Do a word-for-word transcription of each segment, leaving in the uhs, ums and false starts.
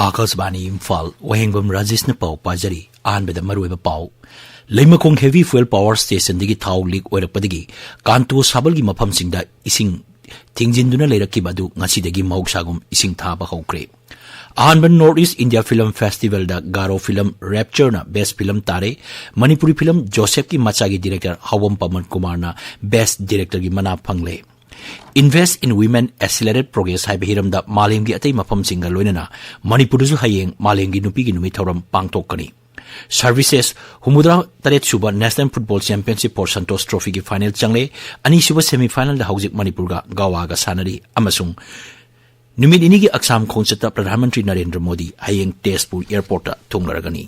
ꯑꯥꯀꯥꯁꯕꯥꯅꯤ ꯏꯝꯐꯥꯜ, ꯋꯥꯍꯦꯡꯕꯝ ꯔꯥꯖꯦꯁꯅ ꯄꯥꯎ ꯄꯥꯖꯔꯤ꯫ ꯑꯍꯥꯟꯕꯗ ꯃꯔꯨꯑꯣꯏꯕ ꯄꯥꯎ꯫ ꯂꯩꯃꯈꯣꯡ ꯍꯦꯚꯤ ꯐ꯭ꯌꯨꯑꯦꯜ ꯄꯥꯋꯔ ꯁ꯭ꯇꯦꯁꯟꯗꯒꯤ ꯊꯥꯎ ꯂꯤꯛ ꯑꯣꯏꯔꯛꯄꯗꯒꯤ ꯀꯥꯟꯇꯣ ꯁꯥꯕꯜꯒꯤ ꯃꯐꯝꯁꯤꯡꯗ ꯏꯁꯤꯡ ꯊꯤꯡꯖꯤꯟꯗꯨꯅ ꯂꯩꯔꯛꯈꯤꯕ ꯑꯗꯨ ꯉꯁꯤꯗꯒꯤ ꯃꯍꯧꯁꯥꯒꯨꯝ ꯏꯁꯤꯡ ꯊꯥꯕ ꯍꯧꯈ꯭ꯔꯦ꯫ ꯑꯍꯥꯟꯕ ꯅꯣꯔꯠ ꯏꯁ ꯏꯟꯗꯤꯌꯥ ꯐꯤꯂꯝ ꯐꯦꯁꯇꯤꯚꯦꯜꯗ ꯒꯥꯔꯣ ꯐꯤꯂꯝ ꯔꯦꯞꯆꯔꯅ ꯕꯦꯁ ꯐꯤꯂꯝ ꯇꯥꯔꯦ꯫ ꯃꯅꯤꯄꯨꯔꯤ ꯐꯤꯂꯝ ꯖꯣꯁꯦꯐꯀꯤ ꯃꯆꯥꯒꯤ ꯗꯤꯔꯦꯛꯇꯔ ꯍꯥꯋꯝ ꯄꯃꯟ ꯀꯨꯃꯥꯔꯅ ꯕꯦꯁ ꯗꯤꯔꯦꯛꯇꯔꯒꯤ ꯃꯅꯥ ꯐꯪꯂꯦ꯫ Invest in Women, Accelerate Progress ꯍꯥꯏꯕ ꯍꯤꯔꯝꯗ ꯃꯥꯂꯦꯝꯒꯤ ꯑꯇꯩ ꯃꯐꯝꯁꯤꯡꯒ ꯂꯣꯏꯅꯅ ꯃꯅꯤꯄꯨꯔꯗꯁꯨ ꯍꯌꯦꯡ ꯃꯥꯂꯦꯝꯒꯤ ꯅꯨꯄꯤꯒꯤ ꯅꯨꯃꯤꯠ ꯊꯧꯔꯝ ꯄꯥꯡꯊꯣꯛꯀꯅꯤ꯫ ꯁꯔꯚꯤꯁꯦꯁ ꯍꯨꯝꯐꯨꯇꯔꯥ ꯇꯔꯦꯠ ꯁꯨꯕ national football championship for Santosh ꯇ꯭ꯔꯣꯐꯤꯒꯤ ꯐꯥꯏꯅꯦꯜ ꯆꯪꯂꯦ꯫ ꯑꯅꯤꯁꯨꯕ ꯁꯦꯃꯤ ꯐꯥꯏꯅꯦꯜꯗ ꯍꯧꯖꯤꯛ ꯃꯅꯤꯄꯨꯔꯒ ꯒꯋꯥꯒ ꯁꯥꯟꯅꯔꯤ ꯑꯃꯁꯨꯡ ꯅꯨꯃꯤꯠ ꯅꯤꯅꯤꯒꯤ ꯑꯛꯁꯥꯝ ꯈꯣꯡꯆꯠꯇ ꯄ꯭ꯔꯙꯥꯟ ꯃꯟꯇ꯭ꯔꯤ ꯅꯔꯦꯟꯗ꯭ꯔ ꯃꯣꯗꯤ ꯍꯌꯦꯡ ꯇꯦꯖꯄꯨꯔ ꯑꯦꯌꯔꯄꯣꯔꯠꯇ ꯊꯨꯡꯂꯔꯒꯅꯤ꯫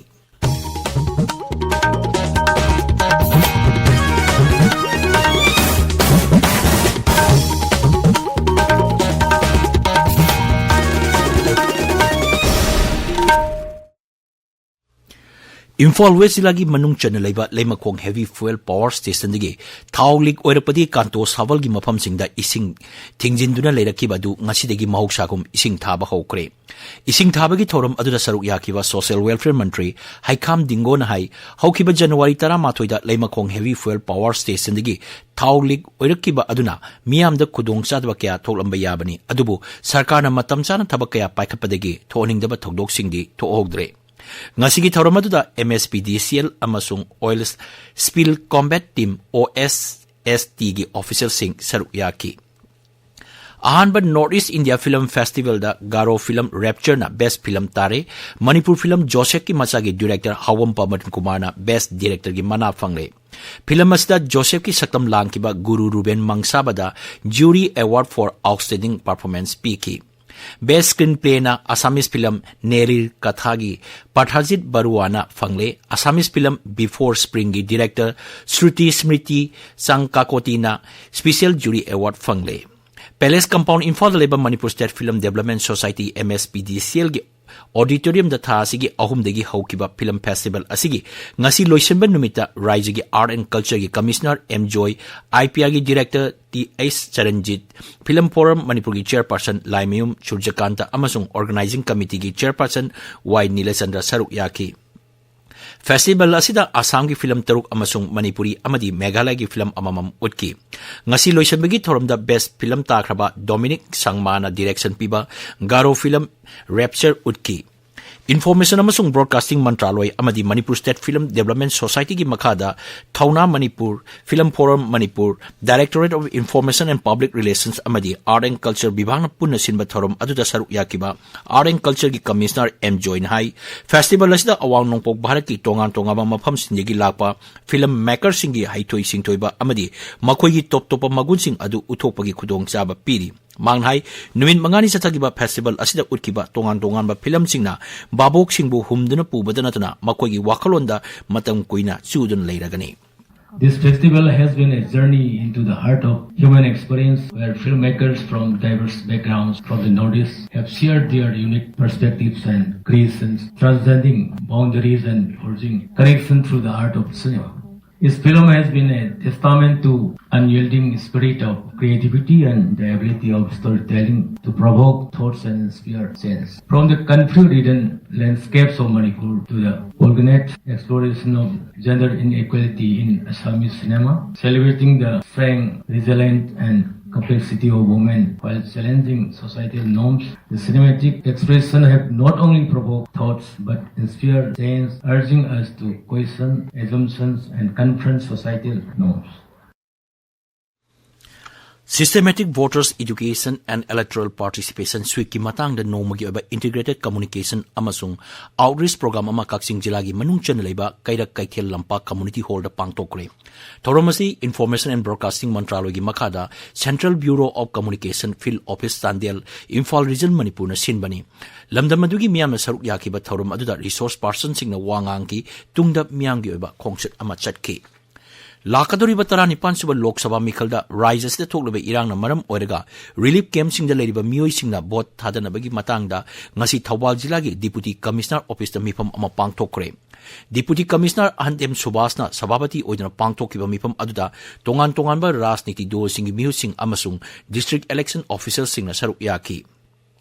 ꯏꯝꯐꯥꯜ ꯋꯦꯁ ꯖꯤꯂꯥꯒꯤ ꯃꯅꯨꯡ ꯆꯟꯅ ꯂꯩꯕ ꯂꯩꯃꯈꯣꯡ ꯍꯦꯚꯤ ꯐ꯭ꯌꯨꯑꯦꯜ ꯄꯥꯋꯔ ꯁ꯭ꯇꯦꯁꯟꯗꯒꯤ ꯊꯥꯎ ꯂꯤꯛ ꯑꯣꯏꯔꯛꯄꯗꯒꯤ ꯀꯥꯟꯇꯣ ꯁꯥꯕꯜꯒꯤ ꯃꯐꯝꯁꯤꯡꯗ ꯏꯁꯤꯡ ꯊꯤꯡꯖꯤꯟꯗꯨꯅ ꯂꯩꯔꯛꯈꯤꯕ ꯑꯗꯨ ꯉꯁꯤꯗꯒꯤ ꯃꯍꯧꯁꯥꯒꯨꯝ ꯏꯁꯤꯡ ꯊꯥꯕ ꯍꯧꯈ꯭ꯔꯦ꯫ ꯏꯁꯤꯡ ꯊꯥꯕꯒꯤ ꯊꯧꯔꯝ ꯑꯗꯨꯗ ꯁꯔꯨꯛ ꯌꯥꯈꯤꯕ ꯁꯣꯁꯤꯌꯦꯜ ꯋꯦꯜꯐꯤꯌꯔ ꯃꯟꯇ꯭ꯔꯤ ꯍꯩꯈꯥꯝ ꯗꯤꯡꯒꯣꯅ ꯍꯥꯏ, ꯍꯧꯈꯤꯕ ꯖꯅꯋꯥꯔꯤ ꯇꯔꯥꯃꯥꯊꯣꯏꯗ ꯂꯩꯃꯈꯣꯡ ꯍꯦꯚꯤ ꯐ꯭ꯌꯨꯑꯦꯜ ꯄꯥꯋꯔ ꯁ꯭ꯇꯦꯁꯟꯗꯒꯤ ꯊꯥꯎ ꯂꯤꯛ ꯑꯣꯏꯔꯛꯈꯤꯕ ꯑꯗꯨꯅ ꯃꯤꯌꯥꯝꯗ ꯈꯨꯗꯣꯡꯆꯥꯗꯕ ꯀꯌꯥ ꯊꯣꯛꯂꯝꯕ ꯌꯥꯕꯅꯤ, ꯑꯗꯨꯕꯨ ꯁꯔꯀꯥꯔꯅ ꯃꯇꯝ ꯆꯥꯅ ꯊꯕꯛ ꯀꯌꯥ ꯄꯥꯏꯈꯠꯄꯗꯒꯤ ꯊꯣꯛꯍꯟꯅꯤꯡꯗꯕ ꯊꯧꯗꯣꯛꯁꯤꯡꯗꯤ ꯊꯣꯛꯍꯧꯗ꯭ꯔꯦ꯫ ꯉꯁꯤꯒꯤ ꯊꯧꯔꯝ ꯑꯗꯨꯗ M S P D C L ꯑꯃꯁꯨꯡ ꯑꯣꯏꯜ ꯁ꯭ꯄꯤꯜ ꯀꯣꯝꯕꯦꯠ ꯇꯤꯝ, ꯑꯣ ꯑꯦꯁ ꯑꯦꯁ ꯇꯤꯒꯤ ꯑꯣꯐꯤꯁꯤꯌꯦꯜꯁꯤꯡ ꯁꯔꯨꯛ ꯌꯥꯈꯤ꯫ ꯑꯍꯥꯟꯕ ꯅꯣꯔꯠ ꯏꯁ ꯏꯟꯗꯤꯌꯥ ꯐꯤꯂꯝ ꯐꯦꯁꯇꯤꯚꯦꯜꯗ ꯒꯥꯔꯣ ꯐꯤꯂꯝ ꯔꯦꯞꯆꯔꯅ ꯕꯦꯁ ꯐꯤꯂꯝ ꯇꯥꯔꯦ꯫ ꯃꯅꯤꯄꯨꯔ ꯐꯤꯂꯝ ꯖꯣꯁꯦꯐꯀꯤ ꯃꯆꯥꯒꯤ ꯗꯤꯔꯦꯛꯇꯔ ꯍꯥꯋꯝ ꯄꯃꯟ ꯀꯨꯃꯥꯔꯅ ꯕꯦꯁ ꯗꯤꯔꯦꯛꯇꯔꯒꯤ ꯃꯅꯥ ꯐꯪꯂꯦ꯫ ꯐꯤꯂꯝ ꯑꯁꯤꯗ ꯖꯣꯁꯦꯐꯀꯤ ꯁꯛꯇꯝ ꯂꯥꯡꯈꯤꯕ ꯒꯨꯔꯨ ꯔꯨꯕꯦꯟ ꯃꯪꯁꯥꯕꯗ ꯖꯨꯔꯤ ꯑꯦꯋꯥꯔꯗ ꯐꯣꯔ ꯑꯥꯎꯠꯁ꯭ꯇꯦꯟꯗꯤꯡ ꯄꯔꯐꯣꯔꯃꯦꯟꯁ ꯄꯤꯈꯤ꯫ ꯕꯦꯁ ꯁ꯭ꯀ꯭ꯔꯤꯟ ꯄ꯭ꯂꯦꯅ ꯑꯁꯥꯃꯤꯁ ꯐꯤꯂꯝ ꯅꯦꯔꯤꯔ ꯀꯊꯥꯒꯤ ꯄ꯭ꯔꯊꯥꯖꯤꯠ ꯕꯔꯨꯋꯥꯅ ꯐꯪꯂꯦ꯫ ꯑꯁꯥꯃꯤꯁ ꯐꯤꯂꯝ ꯕꯤꯐꯣꯔ ꯁ꯭ꯄ꯭ꯔꯤꯡꯒꯤ ꯗꯤꯔꯦꯛꯇꯔ ꯁ꯭ꯔꯨꯇꯤ ꯁ꯭ꯃ꯭ꯔꯤꯇꯤ ꯆꯥꯡꯀꯥꯀꯣꯇꯤꯅ ꯁ꯭ꯄꯤꯁꯤꯌꯦꯜ ꯖꯨꯔꯤ ꯑꯦꯋꯥꯔꯗ ꯐꯪꯂꯦ꯫ ꯄꯦꯂꯦꯁ ꯀꯝꯄꯥꯎꯟ ꯏꯝꯐꯥꯜꯗ ꯂꯩꯕ Manipur state film development society, M S P D C ꯑꯦꯜꯒꯤ ꯑꯣꯗꯤꯇꯣꯔꯤꯌꯝꯗ ꯊꯥ ꯑꯁꯤꯒꯤ ꯑꯍꯨꯝꯗꯒꯤ ꯍꯧꯈꯤꯕ ꯐꯤꯂꯝ ꯐꯦꯁꯇꯤꯚꯦꯜ ꯑꯁꯤꯒꯤ ꯉꯁꯤ ꯂꯣꯏꯁꯤꯟꯕ ꯅꯨꯃꯤꯠꯇ ꯔꯥꯏꯖ꯭ꯌꯒꯤ ꯑꯥꯔꯠ ꯑꯦꯟ ꯀꯜꯆꯔꯒꯤ commissioner M Joy, I P ꯑꯥꯔꯒꯤ director T H Charanjit, film forum ꯃꯅꯤꯄꯨꯔꯒꯤ ꯆꯦꯌꯔꯄꯔꯁꯟ ꯂꯥꯏꯃꯌꯨꯝ ꯁꯨꯔꯖꯀꯥꯟꯇ ꯑꯃꯁꯨꯡ ꯑꯣꯔꯒꯅꯥꯏꯖꯤꯡ ꯀꯃꯤꯇꯤꯒꯤ ꯆꯦꯌꯔꯄꯔꯁꯟ ꯋꯥꯏ ꯅꯤꯂꯆꯟꯗ꯭ꯔ ꯁꯔꯨꯛ ꯌꯥꯈꯤ꯫ ꯐꯦꯁꯇꯤꯚꯦꯜ ꯑꯁꯤꯗ ꯑꯁꯥꯝꯒꯤ ꯐꯤꯂꯝ ꯇꯔꯨꯛ ꯑꯃꯁꯨꯡ ꯃꯅꯤꯄꯨꯔꯤ ꯑꯃꯗꯤ ꯃꯦꯘꯥꯂꯌꯒꯤ ꯐꯤꯂꯝ ꯑꯃꯃꯝ ꯎꯠꯈꯤ꯫ ꯉꯁꯤ ꯂꯣꯏꯁꯤꯟꯕꯒꯤ ꯊꯧꯔꯝꯗ ꯕꯦꯁ ꯐꯤꯂꯝ ꯇꯥꯈ꯭ꯔꯕ ꯗꯣꯃꯤꯅꯤꯛ ꯁꯪꯃꯥꯅ ꯗꯤꯔꯦꯛꯁꯟ ꯄꯤꯕ ꯒꯥꯔꯣ ꯐꯤꯂꯝ ꯔꯦꯞꯆꯔ ꯎꯠꯈꯤ꯫ ꯏꯟꯐꯣꯔꯃꯦꯁꯟ ꯑꯃꯁꯨꯡ ꯕ꯭ꯔꯣꯗꯀꯥꯁꯇꯤꯡ ꯃꯟꯇ꯭ꯔꯥꯂꯣꯏ ꯑꯃꯗꯤ ꯃꯅꯤꯄꯨꯔ ꯁ꯭ꯇꯦꯠ ꯐꯤꯂꯝ ꯗꯦꯕꯂꯞꯃꯦꯟ ꯁꯣꯁꯥꯏꯇꯤꯒꯤ ꯃꯈꯥꯗ ꯊꯧꯅꯥ Manipur, film form Manipur, Directorate of Information and Public Relations ꯑꯃꯗꯤ ꯑꯥꯔꯠ ꯑꯦꯟ ꯀꯜꯆꯔ ꯕꯤꯚꯥꯒꯅ ꯄꯨꯟꯅ ꯁꯤꯟꯕ ꯊꯧꯔꯝ ꯑꯗꯨꯗ ꯁꯔꯨꯛ ꯌꯥꯈꯤꯕ ꯑꯥꯔꯠ ꯑꯦꯟ ꯀꯜꯆꯔꯒꯤ ꯀꯃꯤꯁꯅꯔ ꯑꯦꯝ ꯖꯣꯏꯅ ꯍꯥꯏ, ꯐꯦꯁꯇꯤꯚꯦꯜ ꯑꯁꯤꯗ ꯑꯋꯥꯡ ꯅꯣꯡꯄꯣꯛ ꯚꯥꯔꯠꯀꯤ ꯇꯣꯉꯥꯟ ꯇꯣꯉꯥꯟꯕ ꯃꯐꯝꯁꯤꯡꯗꯒꯤ ꯂꯥꯛꯄ ꯐꯤꯂꯝ ꯃꯦꯀꯔꯁꯤꯡꯒꯤ ꯍꯩꯊꯣꯏ ꯁꯤꯡꯊꯣꯏꯕ ꯑꯃꯗꯤ ꯃꯈꯣꯏꯒꯤ ꯇꯣꯞ ꯇꯣꯞꯄ ꯃꯒꯨꯟꯁꯤꯡ ꯑꯗꯨ ꯎꯠꯊꯣꯛꯄꯒꯤ ꯈꯨꯗꯣꯡꯆꯥꯕ ꯄꯤꯔꯤ꯫ ꯃꯍꯥꯛꯅ ꯍꯥꯏ, ꯅꯨꯃꯤꯠ ꯃꯉꯥꯅꯤ ꯆꯠꯊꯈꯤꯕ ꯐꯦꯁꯇꯤꯚꯦꯜ ꯑꯁꯤꯗ ꯎꯠꯈꯤꯕ ꯇꯣꯉꯥꯟ ꯇꯣꯉꯥꯟꯕ ꯐꯤꯂꯝꯁꯤꯡꯅ ꯚꯥꯕꯣꯛꯁꯤꯡꯕꯨ ꯍꯨꯝꯗꯨꯅ ꯄꯨꯕꯗ ꯅꯠꯇꯅ ꯃꯈꯣꯏꯒꯤ ꯋꯥꯈꯜꯂꯣꯟꯗ ꯃꯇꯝ ꯀꯨꯏꯅ ꯆꯨꯗꯨꯅ ꯂꯩꯔꯒꯅꯤ꯫ This festival has been a journey into the heart of human experience, where filmmakers from diverse backgrounds from the Northeast have shared their unique perspectives and creations, transcending boundaries and forging connection through the art of cinema. This film has been a testament to unyielding spirit of creativity and the ability of storytelling to provoke thoughts and inspire change. From the conflict-ridden landscapes of Manipur to the poignant exploration of gender inequality in Assamese cinema, celebrating the strength, resilience, and complexity of women while challenging societal norms, the cinematic expression have not only provoked thoughts but inspired change, urging us to question assumptions and confront societal norms. Systematic Voters Education and Electoral Participation, SWEEP ꯀꯤ ꯃꯇꯥꯡꯗ ꯅꯣꯡꯃꯒꯤ ꯑꯣꯏꯕ Integrated Communication ꯑꯃꯁꯨꯡ Outreach Program ꯑꯃ ꯀꯛꯆꯤꯡ ꯖꯤꯂꯥꯒꯤ ꯃꯅꯨꯡ ꯆꯟꯅ ꯂꯩꯕ ꯀꯩꯔꯛ ꯀꯩꯊꯦꯜ ꯂꯝꯄꯥꯛ Community Hall ꯗ ꯄꯥꯡꯊꯣꯛꯈ꯭ꯔꯦ꯫ ꯊꯧꯔꯝ ꯑꯁꯤ Information and Broadcasting ꯃꯟꯇ꯭ꯔꯥꯂꯣꯏꯒꯤ ꯃꯈꯥꯗ Central Bureau of Communication Field Office Chandel, Imphal Region, ꯃꯅꯤꯄꯨꯔꯅ ꯁꯤꯟꯕꯅꯤ꯫ ꯂꯝꯗꯝ ꯑꯗꯨꯒꯤ ꯃꯤꯌꯥꯝꯅ ꯁꯔꯨꯛ ꯌꯥꯈꯤꯕ ꯊꯧꯔꯝ ꯑꯗꯨꯗ resource personꯁꯤꯡꯅ ꯋꯥ ꯉꯥꯡꯈꯤ꯫ ꯇꯨꯡꯗ ꯃꯤꯌꯥꯝꯒꯤ ꯑꯣꯏꯕ ꯈꯣꯡꯆꯠ ꯑꯃ ꯆꯠꯈꯤ꯫ ꯂꯥꯛꯀꯗꯧꯔꯤꯕ ꯇꯔꯥꯅꯤꯄꯥꯟ ꯁꯨꯕ ꯂꯣꯛ ꯁꯚꯥ ꯃꯤꯈꯜꯗ ꯔꯥꯖ꯭ꯌ ꯑꯁꯤꯗ ꯊꯣꯛꯂꯤꯕ ꯏꯔꯥꯡꯅ ꯃꯔꯝ ꯑꯣꯏꯔꯒ ꯔꯤꯂꯤꯐ ꯀꯦꯝꯞꯁꯤꯡꯗ ꯂꯩꯔꯤꯕ ꯃꯤꯑꯣꯏꯁꯤꯡꯅ ꯚꯣꯠ ꯊꯥꯗꯅꯕꯒꯤ ꯃꯇꯥꯡꯗ ꯉꯁꯤ ꯊꯧꯕꯥꯜ ꯖꯤꯂꯥꯒꯤ ꯗꯤꯄꯨꯇꯤ ꯀꯃꯤꯁꯅꯔ ꯑꯣꯐꯤꯁꯇ ꯃꯤꯐꯝ ꯑꯃ ꯄꯥꯡꯊꯣꯛꯈ꯭ꯔꯦ꯫ ꯗꯤꯄꯨꯇꯤ ꯀꯃꯤꯁꯅꯔ ꯑꯍꯟꯗꯦꯝ ꯁꯨꯕꯥꯁꯅ ꯁꯚꯥꯄꯇꯤ ꯑꯣꯏꯗꯨꯅ ꯄꯥꯡꯊꯣꯛꯈꯤꯕ ꯃꯤꯐꯝ ꯑꯗꯨꯗ ꯇꯣꯉꯥꯟ ꯇꯣꯉꯥꯟꯕ ꯔꯥꯖꯅꯤꯇꯤ ꯗꯜꯁꯤꯡꯒꯤ ꯃꯤꯍꯨꯠꯁꯤꯡ ꯑꯃꯁꯨꯡ ꯗꯤꯁꯇ꯭ꯔꯤꯛ ꯏꯂꯦꯛꯁꯟ ꯑꯣꯐꯤꯁꯔꯁꯤꯡꯅ ꯁꯔꯨꯛ ꯌꯥꯈꯤ꯫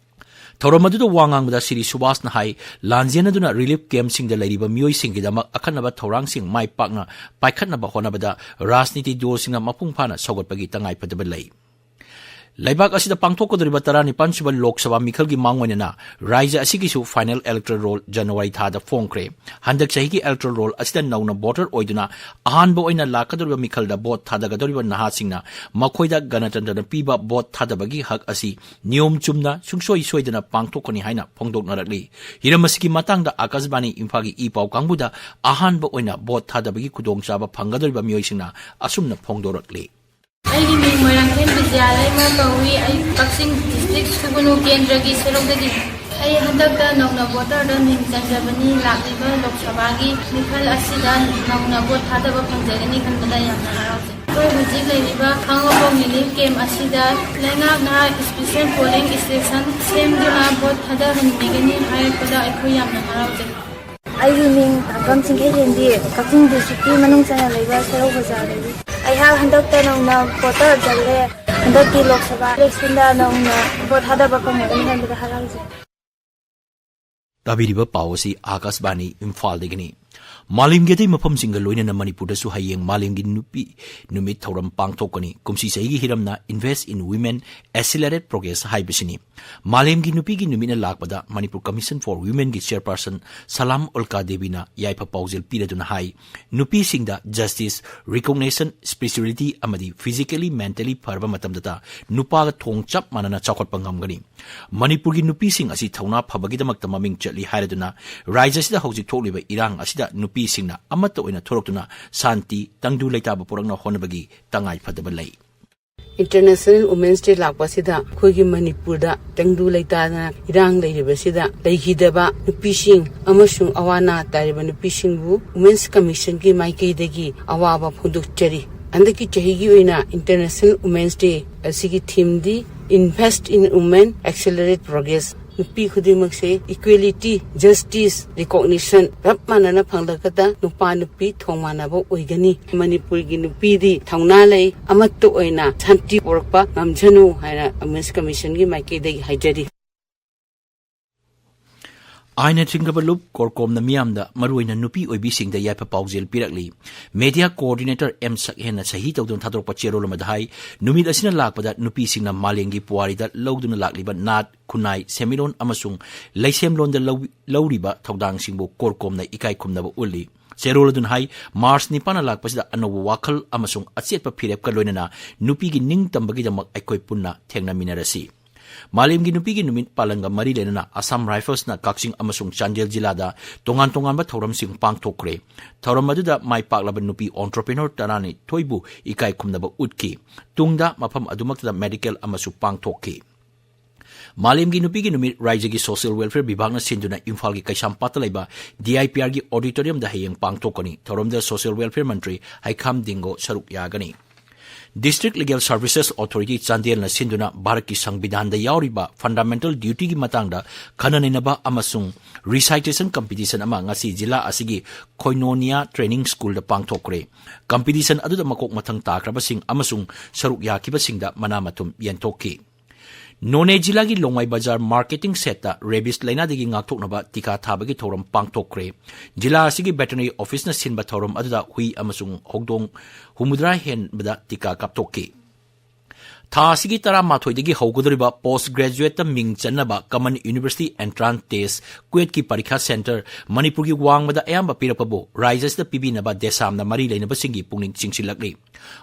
ꯊꯧꯔꯝ ꯑꯗꯨꯗ ꯋꯥ ꯉꯥꯡꯕꯗ ꯁ꯭ꯔꯤ ꯁꯨꯕꯥꯁꯅ ꯍꯥꯏ, ꯂꯥꯟꯖꯦꯟꯅꯗꯨꯅ ꯔꯤꯂꯤꯐ ꯀꯦꯝꯞꯁꯤꯡꯗ ꯂꯩꯔꯤꯕ ꯃꯤꯑꯣꯏꯁꯤꯡꯒꯤꯗꯃꯛ ꯑꯈꯟꯅꯕ ꯊꯧꯔꯥꯡꯁꯤꯡ ꯃꯥꯏ ꯄꯥꯛꯅ ꯄꯥꯏꯈꯠꯅꯕ ꯍꯣꯠꯅꯕꯗ ꯔꯥꯖꯅꯤꯇꯤ ꯗꯜꯁꯤꯡꯅ ꯃꯄꯨꯡ ꯐꯥꯅ ꯁꯧꯒꯠꯄꯒꯤ ꯇꯉꯥꯏꯐꯗꯕ ꯂꯩ꯫ ꯂꯩꯕꯥꯛ ꯑꯁꯤꯗ ꯄꯥꯡꯊꯣꯛꯀꯗꯧꯔꯤꯕ ꯇꯔꯥꯅꯤꯄꯥꯟ ꯁꯨꯕ ꯂꯣꯛ ꯁꯚꯥ ꯃꯤꯈꯜꯒꯤ ꯃꯥꯡꯑꯣꯏꯅꯅ ꯔꯥꯖ꯭ꯌ ꯑꯁꯤꯒꯤꯁꯨ ꯐꯥꯏꯅꯦꯜ ꯏꯂꯦꯛꯇꯣꯔꯦꯜ ꯔꯣꯜ ꯖꯅꯋꯥꯔꯤ ꯊꯥꯗ ꯐꯣꯡꯈ꯭ꯔꯦ꯫ ꯍꯟꯗꯛ ꯆꯍꯤꯒꯤ ꯏꯂꯦꯛꯇꯣꯔꯦꯜ ꯔꯣꯜ ꯑꯁꯤꯗ ꯅꯧꯅ ꯚꯣꯇꯔ ꯑꯣꯏꯗꯨꯅ ꯑꯍꯥꯟꯕ ꯑꯣꯏꯅ ꯂꯥꯛꯀꯗꯧꯔꯤꯕ ꯃꯤꯈꯜꯗ ꯚꯣꯠ ꯊꯥꯗꯒꯗꯧꯔꯤꯕ ꯅꯍꯥꯁꯤꯡꯅ ꯃꯈꯣꯏꯗ ꯒꯅꯇꯟꯇ꯭ꯔꯅ ꯄꯤꯕ ꯚꯣꯠ ꯊꯥꯗꯕꯒꯤ ꯍꯛ ꯑꯁꯤ ꯅꯤꯌꯣꯝ ꯆꯨꯝꯅ ꯁꯨꯡꯁꯣꯏ ꯁꯣꯏꯗꯅ ꯄꯥꯡꯊꯣꯛꯀꯅꯤ ꯍꯥꯏꯅ ꯐꯣꯡꯗꯣꯛꯅꯔꯛꯂꯤ꯫ ꯍꯤꯔꯝ ꯑꯁꯤꯒꯤ ꯃꯇꯥꯡꯗ ꯑꯥꯀꯥꯁꯕꯥꯅꯤ ꯏꯝꯐꯥꯜꯒꯤ ꯏ ꯄꯥꯎ ꯀꯥꯡꯕꯨꯗ ꯑꯍꯥꯟꯕ ꯑꯣꯏꯅ ꯚꯣꯠ ꯊꯥꯗꯕꯒꯤ ꯈꯨꯗꯣꯡꯆꯥꯕ ꯐꯪꯒꯗꯧꯔꯤꯕ ꯃꯤꯑꯣꯏꯁꯤꯡꯅ ꯑꯁꯨꯝꯅ ꯐꯣꯡꯗꯣꯔꯛꯂꯤ꯫ ꯑꯩꯒꯤ ꯃꯤꯡ ꯃꯣꯏꯔꯥꯡꯊꯦꯝ ꯕꯤꯖꯌꯥꯂꯩꯃ ꯀꯧꯏ꯫ ꯑꯩ ꯀꯛꯆꯤꯡ ꯗꯤꯁꯇ꯭ꯔꯤꯛ ꯁꯨꯒꯨꯅꯨ ꯀꯦꯟꯗ꯭ꯔꯒꯤ ꯁꯦꯔꯧꯗꯒꯤ꯫ ꯑꯩ ꯍꯟꯗꯛꯇ ꯅꯧꯅ ꯚꯣꯇꯔꯗ ꯃꯤꯡ ꯆꯟꯖꯕꯅꯤ꯫ ꯂꯥꯛꯂꯤꯕ ꯂꯣꯛ ꯁꯚꯥꯒꯤ ꯃꯤꯈꯜ ꯑꯁꯤꯗ ꯅꯧꯅ ꯚꯣꯠ ꯊꯥꯗꯕ ꯐꯪꯖꯒꯅꯤ ꯈꯟꯕꯗ ꯌꯥꯝꯅ ꯍꯔꯥꯎꯖꯩ꯫ ꯑꯩꯈꯣꯏ ꯍꯧꯖꯤꯛ ꯂꯩꯔꯤꯕ ꯈꯥꯡꯉꯕꯣꯛ ꯔꯤꯂꯤꯐ ꯀꯦꯝꯞ ꯑꯁꯤꯗ ꯂꯩꯉꯥꯛꯅ ꯏꯁꯄꯤꯁꯦꯜ ꯄꯣꯂꯤꯡ ꯏꯁꯇꯦꯁꯟ ꯁꯦꯝꯗꯨꯅ ꯚꯣꯠ ꯊꯥꯗꯍꯟꯕꯤꯒꯅꯤ ꯍꯥꯏꯔꯛꯄꯗ ꯑꯩꯈꯣꯏ ꯌꯥꯝꯅ ꯍꯔꯥꯎꯖꯩ꯫ ꯑꯩꯒꯤ ꯃꯤꯡ ꯇꯥꯡꯀꯝ ꯆꯤꯡꯈꯩꯍꯦꯟꯕꯤ, ꯀꯛꯆꯤꯡ ꯗꯤꯁꯇ꯭ꯔꯤꯛꯀꯤ ꯃꯅꯨꯡ ꯆꯟꯅ ꯂꯩꯕ ꯁꯦꯔꯧ ꯕꯖꯥꯔꯗꯒꯤ꯫ ꯑꯩꯍꯥꯛ ꯍꯟꯗꯛꯇ ꯅꯧꯅ ꯚꯣꯇꯔ ꯆꯜꯂꯦ꯫ ꯍꯟꯗꯛꯀꯤ ꯂꯣꯛ ꯁꯚꯥ ꯏꯂꯦꯛꯁꯟꯗ ꯅꯧꯅ ꯚꯣꯠ ꯊꯥꯗꯕ ꯐꯪꯂꯒꯅꯤ ꯈꯟꯕꯗ ꯍꯔꯥꯎꯖꯩ꯫ ꯇꯥꯕꯤꯔꯤꯕ ꯄꯥꯎ ꯑꯁꯤ ꯑꯥꯀꯥꯁꯕꯥꯅꯤ ꯏꯝꯐꯥꯜꯗꯒꯤꯅꯤ꯫ ꯃꯥꯂꯦꯝꯒꯤ ꯑꯇꯩ ꯃꯐꯝꯁꯤꯡꯒ ꯂꯣꯏꯅꯅ ꯃꯅꯤꯄꯨꯔꯗꯁꯨ ꯍꯌꯦꯡ ꯃꯥꯂꯦꯝꯒꯤ ꯅꯨꯄꯤ ꯅꯨꯃꯤꯠ ꯊꯧꯔꯝ ꯄꯥꯡꯊꯣꯛꯀꯅꯤ꯫ ꯀꯨꯝꯁꯤ ꯆꯍꯤꯒꯤ ꯍꯤꯔꯝꯅ Invest in Women, Accelerate Progress ꯍꯥꯏꯕꯁꯤꯅꯤ꯫ ꯃꯥꯂꯦꯝꯒꯤ ꯅꯨꯄꯤꯒꯤ ꯅꯨꯃꯤꯠꯅ ꯂꯥꯛꯄꯗ Manipur Commission for Womenꯒꯤ chairperson ꯁꯂꯥꯝ ꯎꯜꯀꯥ ꯗꯦꯕꯤꯅ ꯌꯥꯏꯐ ꯄꯥꯎꯖꯦꯜ ꯄꯤꯔꯗꯨꯅ ꯍꯥꯏ, ꯅꯨꯄꯤꯁꯤꯡꯗ justice, recognition, spirituality ꯑꯃꯗꯤ physically, mentally ꯐꯔꯕ ꯃꯇꯝꯗꯇ ꯅꯨꯄꯥꯒ ꯊꯣꯡ ꯆꯞ ꯃꯥꯟꯅꯅ ꯆꯥꯎꯈꯠꯄ ꯉꯝꯒꯅꯤ꯫ ꯃꯅꯤꯄꯨꯔꯒꯤ ꯅꯨꯄꯤꯁꯤꯡ ꯑꯁꯤ ꯊꯧꯅꯥ ꯐꯕꯒꯤꯗꯃꯛꯇ ꯃꯃꯤꯡ ꯆꯠꯂꯤ ꯍꯥꯏꯔꯗꯨꯅ ꯔꯥꯖ꯭ꯌ ꯑꯁꯤꯗ ꯍꯧꯖꯤꯛ ꯊꯣꯛꯂꯤꯕ ꯏꯔꯥꯡ ꯑꯁꯤꯗ ꯅꯨꯄꯤꯁꯤꯡꯅ ꯑꯃꯠꯇ ꯑꯣꯏꯅ ꯊꯣꯔꯛꯇꯨꯅ ꯁꯥꯟꯇꯤ, ꯇꯪꯗꯨ ꯂꯩꯇꯥꯕ ꯄꯨꯔꯛꯅ ꯍꯣꯠꯅꯕꯒꯤ ꯇꯉꯥꯏ ꯐꯗꯕ ꯂꯩ꯫ International Women's Day ꯂꯥꯛꯄꯁꯤꯗ ꯑꯩꯈꯣꯏꯒꯤ ꯃꯅꯤꯄꯨꯔꯗ ꯇꯪꯗꯨ ꯂꯩꯇꯥꯗꯅ ꯏꯔꯥꯡ ꯂꯩꯔꯤꯕꯁꯤꯗ ꯂꯩꯈꯤꯗꯕ ꯅꯨꯄꯤꯁꯤꯡ ꯑꯃꯁꯨꯡ ꯑꯋꯥ ꯑꯅꯥ ꯇꯥꯔꯤꯕ ꯅꯨꯄꯤꯁꯤꯡꯕꯨ Women's Commissionꯒꯤ ꯃꯥꯏꯀꯩꯗꯒꯤ ꯑꯋꯥꯕ ꯐꯣꯡꯗꯣꯛꯆꯔꯤ꯫ ꯍꯟꯗꯛꯀꯤ ꯆꯍꯤꯒꯤ ꯑꯣꯏꯅ International Women's Day ꯑꯁꯤꯒꯤ themeꯗꯤ Invest in Women, Accelerate Progress꯫ ꯅꯨꯄꯤ ꯈꯨꯗꯤꯡꯃꯛꯁꯦ equality, justice, recognition ꯆꯞ ꯃꯥꯟꯅꯅ ꯐꯪꯂꯒꯗ ꯅꯨꯄꯥ ꯅꯨꯄꯤ ꯊꯣꯡ ꯃꯥꯟꯅꯕ ꯑꯣꯏꯒꯅꯤ꯫ ꯃꯅꯤꯄꯨꯔꯒꯤ ꯅꯨꯄꯤꯗꯤ ꯊꯧꯅꯥ ꯂꯩ, ꯑꯃꯠꯇ ꯑꯣꯏꯅ ꯁꯥꯟꯇꯤ ꯄꯨꯔꯛꯄ ꯉꯝꯖꯅꯨ ꯍꯥꯏꯅ Women's Commissionꯒꯤ ꯃꯥꯏꯀꯩꯗꯒꯤ ꯍꯥꯏꯖꯔꯤ꯫ ꯑꯥꯏꯟꯅ ꯆꯤꯡꯈꯕ ꯂꯨꯞ ꯀꯣꯔꯀꯣꯝꯅ ꯃꯤꯌꯥꯝꯗ, ꯃꯔꯨꯑꯣꯏꯅ ꯅꯨꯄꯤ ꯑꯣꯏꯕꯤꯁꯤꯡꯗ ꯌꯥꯏꯐ ꯄꯥꯎꯖꯦꯜ ꯄꯤꯔꯛꯂꯤ꯫ Media Coordinator ꯑꯦꯝ ꯁꯛꯍꯦꯟꯅ ꯁꯍꯤ ꯇꯧꯗꯨꯅ ꯊꯥꯗꯣꯔꯛꯄ ꯆꯦꯔꯣꯜ ꯑꯃꯗ ꯍꯥꯏ, ꯅꯨꯃꯤꯠ ꯑꯁꯤꯅ ꯂꯥꯛꯄꯗ ꯅꯨꯄꯤꯁꯤꯡꯅ ꯃꯥꯂꯦꯝꯒꯤ ꯄꯨꯋꯥꯔꯤꯗ ꯂꯧꯗꯨꯅ ꯂꯥꯛꯂꯤꯕ ꯅꯥꯠ, ꯈꯨꯟꯅꯥꯏ, ꯁꯦꯟꯃꯤꯠꯂꯣꯟ ꯑꯃꯁꯨꯡ ꯂꯩꯁꯦꯝꯂꯣꯟꯗ ꯂꯧ-, ꯂꯧꯔꯤꯕ ꯊꯧꯗꯥꯡꯁꯤꯡꯕꯨ ꯀꯣꯔꯀꯣꯝꯅ ꯏꯀꯥꯏ ꯈꯨꯝꯅꯕ ꯎꯠꯂꯤ꯫ ꯆꯦꯔꯣꯜ ꯑꯗꯨꯅ ꯍꯥꯏ, ꯃꯥꯔꯆ ꯅꯤꯄꯥꯟꯅ ꯂꯥꯛꯄꯁꯤꯗ ꯑꯅꯧꯕ ꯋꯥꯈꯜ ꯑꯃꯁꯨꯡ ꯑꯆꯦꯠꯄ ꯐꯤꯔꯦꯞꯀ ꯂꯣꯏꯅꯅ ꯅꯨꯄꯤꯒꯤ ꯅꯤꯡꯇꯝꯕꯒꯤꯗꯃꯛ ꯑꯩꯈꯣꯏ ꯄꯨꯟꯅ ꯊꯦꯡꯅꯃꯤꯟꯅꯔꯁꯤ꯫ ꯃꯥꯂꯦꯝꯒꯤ ꯅꯨꯄꯤꯒꯤ ꯅꯨꯃꯤꯠ ꯄꯥꯂꯟꯒ ꯃꯔꯤ ꯂꯩꯅꯅ ꯑꯁꯥꯝ ꯔꯥꯏꯐꯜꯁꯅ ꯀꯛꯆꯤꯡ ꯑꯃꯁꯨꯡ ꯆꯥꯟꯗꯦꯜ ꯖꯤꯂꯥꯗ ꯇꯣꯉꯥꯟ ꯇꯣꯉꯥꯟꯕ ꯊꯧꯔꯝꯁꯤꯡ ꯄꯥꯡꯊꯣꯛꯈ꯭ꯔꯦ꯫ ꯊꯧꯔꯝ ꯑꯗꯨꯗ ꯃꯥꯏ ꯄꯥꯛꯂꯕ ꯅꯨꯄꯤ entrepreneur ꯇꯔꯥꯅꯤꯊꯣꯏꯕꯨ ꯏꯀꯥꯏ ꯈꯨꯝꯅꯕ ꯎꯠꯈꯤ꯫ ꯇꯨꯡꯗ ꯃꯐꯝ ꯑꯗꯨꯃꯛꯇꯗ medical ꯑꯃꯁꯨ ꯄꯥꯡꯊꯣꯛꯈꯤ꯫ ꯃꯥꯂꯦꯝꯒꯤ ꯅꯨꯄꯤꯒꯤ ꯅꯨꯃꯤꯠ ꯔꯥꯏꯖ꯭ꯌꯒꯤ Social Welfare ꯕꯤꯚꯥꯒꯅ ꯁꯤꯟꯗꯨꯅ ꯏꯝꯐꯥꯜꯒꯤ ꯀꯩꯁꯥꯝꯄꯥꯠꯇ ꯂꯩꯕ D I P Rꯒꯤ auditoriumꯗ ꯍꯌꯦꯡ ꯄꯥꯡꯊꯣꯛꯀꯅꯤ꯫ ꯊꯧꯔꯝꯗ Social Welfare ꯃꯟꯇ꯭ꯔꯤ ꯍꯩꯈꯥꯝ ꯗꯤꯡꯒꯣ ꯁꯔꯨꯛ ꯌꯥꯒꯅꯤ꯫ District Legal Services Authority ꯆꯥꯟꯗꯦꯜꯅ ꯁꯤꯟꯗꯨꯅ ꯚꯥꯔꯠꯀꯤ ꯁꯪꯕꯤꯙꯥꯟꯗ ꯌꯥꯎꯔꯤꯕ fundamental dutyꯒꯤ ꯃꯇꯥꯡꯗ ꯈꯟꯅ ꯅꯩꯅꯕ ꯑꯃꯁꯨꯡ recitation competition ꯑꯃ ꯉꯁꯤ ꯖꯤꯂꯥ ꯑꯁꯤꯒꯤ ꯈꯣꯏꯅꯣꯅꯤꯌꯥ Training Schoolꯗ ꯄꯥꯡꯊꯣꯛꯈ꯭ꯔꯦ꯫ Competition ꯑꯗꯨꯗ ꯃꯀꯣꯛ ꯃꯊꯪ ꯇꯥꯈ꯭ꯔꯕꯁꯤꯡ ꯑꯃꯁꯨꯡ ꯁꯔꯨꯛ ꯌꯥꯈꯤꯕꯁꯤꯡꯗ ꯃꯅꯥ ꯃꯊꯨꯝ ꯌꯦꯟꯊꯣꯛꯈꯤ꯫ ꯅꯣꯅꯦ ꯖꯤꯂꯥꯒꯤ ꯂꯣꯡꯃꯥꯏ ꯕꯖꯥꯔ marketing setꯇ rabies ꯂꯥꯏꯅꯥꯗꯒꯤ ꯉꯥꯛꯊꯣꯛꯅꯕ ꯇꯤꯀꯥ ꯊꯥꯕꯒꯤ ꯊꯧꯔꯝ ꯄꯥꯡꯊꯣꯛꯈ꯭ꯔꯦ꯫ ꯖꯤꯂꯥ ꯑꯁꯤꯒꯤ veterinary officeꯅ ꯁꯤꯟꯕ ꯊꯧꯔꯝ ꯑꯗꯨꯗ ꯍꯨꯏ ꯑꯃꯁꯨꯡ ꯍꯧꯗꯣꯡ ꯍꯨꯝꯐꯨꯇꯔꯥ ꯍꯦꯟꯕꯗ ꯇꯤꯀꯥ ꯀꯥꯞꯊꯣꯛꯈꯤ꯫ ꯊꯥ ꯑꯁꯤꯒꯤ ꯇꯔꯥꯃꯥꯊꯣꯏꯗꯒꯤ ꯍꯧꯒꯗꯧꯔꯤꯕ post graduateꯇ ꯃꯤꯡ ꯆꯟꯅꯕ Common University Entrance Test, ꯀ꯭ꯋꯦꯠꯀꯤ ꯄꯔꯤꯈꯥ ꯁꯦꯟꯇꯔ ꯃꯅꯤꯄꯨꯔꯒꯤ ꯋꯥꯡꯃꯗ ꯑꯌꯥꯝꯕ ꯄꯤꯔꯛꯄꯕꯨ ꯔꯥꯏꯖ ꯑꯁꯤꯗ ꯄꯤꯕꯤꯅꯕ ꯗꯦꯁꯥꯝꯅ ꯃꯔꯤ ꯂꯩꯅꯕꯁꯤꯡꯒꯤ ꯄꯨꯛꯅꯤꯡ ꯆꯤꯡꯁꯤꯜꯂꯛꯂꯤ꯫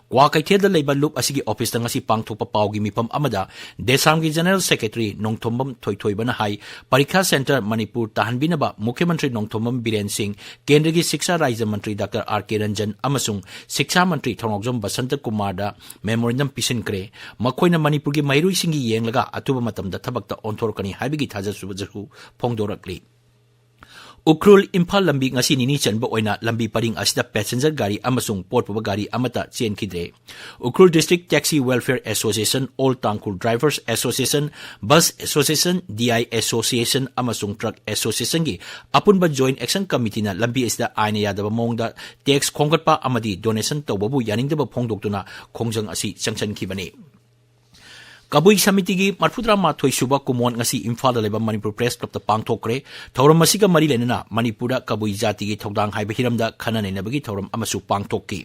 ꯀ꯭ꯋꯥꯀꯩꯊꯦꯜꯗ ꯂꯩꯕ ꯂꯨꯞ ꯑꯁꯤꯒꯤ ꯑꯣꯐꯤꯁꯇ ꯉꯁꯤ ꯄꯥꯡꯊꯣꯛꯄ ꯄꯥꯎꯒꯤ ꯃꯤꯐꯝ ꯑꯃꯗ ꯗꯦꯁꯥꯝꯒꯤ General Secretary ꯅꯣꯡꯊꯣꯝꯕꯝ ꯊꯣꯏꯊꯣꯏꯕꯅ ꯍꯥꯏ, ꯄꯔꯤꯈꯥ ꯁꯦꯟꯇꯔ ꯃꯅꯤꯄꯨꯔ ꯇꯥꯍꯟꯕꯤꯅꯕ ꯃꯨꯈ꯭ꯌ ꯃꯟꯇ꯭ꯔꯤ ꯅꯣꯡꯊꯣꯝꯕꯝ ꯕꯤꯔꯦꯟ ꯁꯤꯡ, ꯀꯦꯟꯗ꯭ꯔꯒꯤ ꯁꯤꯛꯁꯥ ꯔꯥꯖ꯭ꯌ ꯃꯟꯇ꯭ꯔꯤ ꯗꯥꯛꯇꯔ ꯑꯥꯔ ꯀꯦ ꯔꯟꯖꯟ ꯑꯃꯁꯨꯡ ꯁꯤꯛꯁꯥ ꯃꯟꯇ꯭ꯔꯤ ꯊꯧꯅꯥꯎꯖꯝ ꯕꯁꯟꯇ ꯀꯨꯃꯥꯔꯗ memorandum ꯄꯤꯁꯤꯟꯈ꯭ꯔꯦ꯫ ꯃꯈꯣꯏꯅ ꯃꯅꯤꯄꯨꯔꯒꯤ ꯃꯍꯩꯔꯣꯏꯁꯤꯡꯒꯤ ꯌꯦꯡꯂꯒ ꯑꯊꯨꯕ ꯃꯇꯝꯗ ꯊꯕꯛꯇ ꯑꯣꯟꯊꯣꯔꯛꯀꯅꯤ ꯍꯥꯏꯕꯒꯤ ꯊꯥꯖꯕꯁꯨ ꯐꯣꯡꯗꯣꯔꯛꯂꯤ꯫ ꯎꯈ꯭ꯔꯨꯜ ꯏꯝꯐꯥꯜ ꯂꯝꯕꯤ ꯉꯁꯤ ꯅꯤꯅꯤ ꯆꯟꯕ ꯑꯣꯏꯅ ꯂꯝꯕꯤ ꯄꯔꯤꯡ ꯑꯁꯤꯗ passenger ꯒꯥꯔꯤ ꯑꯃꯁꯨꯡ ꯄꯣꯠ ꯄꯨꯕ ꯒꯥꯔꯤ ꯑꯃꯠꯇ ꯆꯦꯟꯈꯤꯗ꯭ꯔꯦ꯫ Ukhrul District Taxi Welfare Association, All Tangkhul Drivers Association, Bus Association, D I Association ꯑꯃꯁꯨꯡ Truck Associationꯒꯤ ꯑꯄꯨꯟꯕ Joint Action Committeeꯅ ꯂꯝꯕꯤ ꯑꯁꯤꯗ ꯑꯥꯏꯟꯅ ꯌꯥꯗꯕ ꯃꯑꯣꯡꯗ tax ꯈꯣꯝꯒꯠꯄ ꯑꯃꯗꯤ donation ꯇꯧꯕꯕꯨ ꯌꯥꯅꯤꯡꯗꯕ ꯐꯣꯡꯗꯣꯛꯇꯨꯅ ꯈꯣꯡꯖꯪ ꯑꯁꯤ ꯆꯪꯁꯤꯟꯈꯤꯕꯅꯤ꯫ ꯀꯕꯨꯏ ꯁꯃꯤꯇꯤꯒꯤ ꯃꯔꯤꯐꯨꯇꯔꯥꯃꯥꯊꯣꯏ ꯁꯨꯕ ꯀꯨꯃꯣꯟ ꯉꯁꯤ ꯏꯝꯐꯥꯜꯗ ꯂꯩꯕ ꯃꯅꯤꯄꯨꯔ Press Clubꯇ ꯄꯥꯡꯊꯣꯛꯈ꯭ꯔꯦ꯫ ꯊꯧꯔꯝ ꯑꯁꯤꯒ ꯃꯔꯤ ꯂꯩꯅꯅ ꯃꯅꯤꯄꯨꯔꯗ ꯀꯕꯨꯏ ꯖꯥꯇꯤꯒꯤ ꯊꯧꯗꯥꯡ ꯍꯥꯏꯕ ꯍꯤꯔꯝꯗ ꯈꯟꯅ ꯅꯩꯅꯕꯒꯤ ꯊꯧꯔꯝ ꯑꯃꯁꯨ ꯄꯥꯡꯊꯣꯛꯈꯤ꯫